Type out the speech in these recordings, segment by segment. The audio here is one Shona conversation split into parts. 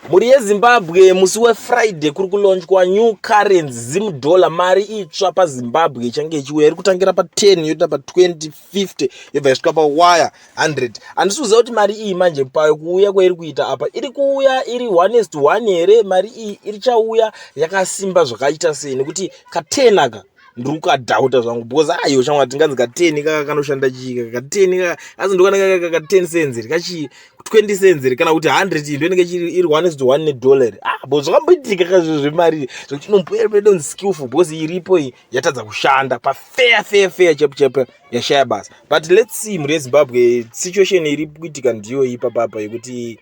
Mhuri yeZimbabwe, musi weFriday kuri kulonjwa new currency, Zim dollar, mari itsva paZimbabwe ichange ichiuya. Iri kutangira pa10, yoita pa20, 50, yobva yasvika pawire 100. Handisi kuziva kuti mari iyi manje payo kuuya kwairi kuita apa, iri kuuya iri 1 is to 1 here? Mari iyi irichauya yakasimba zvakaita sei? Nekuti ka10 aka ndiri kukadhauta zvangu, because aiyo shamwari, tinganzi ka10 kaka kanoshanda chii? Kaka ka10 kaka asi ndokanenge kaka 10 cents kachii, 20 cents, kana kuti 100 ndo inenge iri 1 is to 1 nedollar. Ah, bo zvakamboitika kazvo zvemari zvekuti inomboedonzi skillful, because iripo iyi yatadza kushanda pafair, fair, fair, chepo chepo yashaya basa. But let's see, mhuri yeZimbabwe, situation iri kuitika ndiyo ipapapa yekuti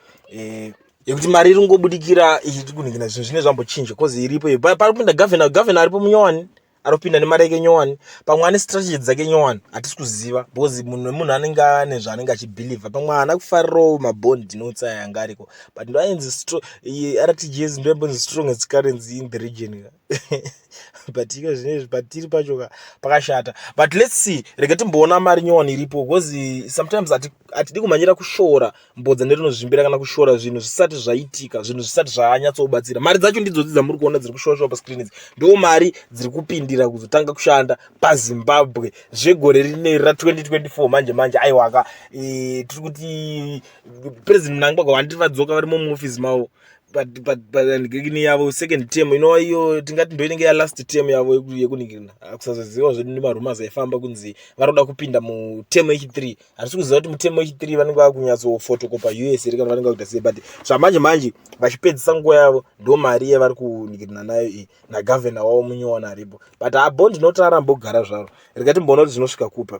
mari iri kungobudikira ichiti kunhingina zvinhu zvine zvambochinja, because iripo iyi pari kupinda governor. Governor aripo munyowani, ari kupinda nemari yake nyowani, pamwe ane strategy dzake nyowani, hatisi kuziva, because munhu nemunhu anenge ane zvaanenge achibhilivha. Pamwe haana kufarirawo mabond notes aya anga ariko, but ndo ainzi RTGS, ndo yambonzi strongest currency in the region, but iko zvinezvi patiri pacho ka pakashata. But let's see, rega timboona mari nyowani iripo, because sometimes hatidi kumhanyira kushora mbodza nerinozvimbira kana kushora zvinhu zvisati zvaitika, zvinhu zvisati zvanyatsobatsira. Mari dzacho ndidzodzi dzamuri kuona dziri kushowa pascreen idzi, ndo mari dziri kupindira kuzotanga kushanda paZimbabwe zvegore rineri ra2024 manje manje. Aiwaka, tiri kuti President Mnangagwa vanditi vadzoka varimo muofisi mavo, but yavo second term inova iyo tingati ndo inenge yalast term yavo yekuningirina. Kusazoziva zvedu nemarumors aifamba kunzi vari kuda kupinda muterm yechi3. Hatisi kuziva kuti muterm yechi3 vanenge vakunyatsofotokopa US here kana vanenge vakuita sei, but zvamanje manje vachipedzisa nguva yavo, ndo mari yavari kuningirina nayo iyi nagavhena wavo munyowani aripo. But habond note arambogara zvaro, rega timboona kuti zvinosvika kupa.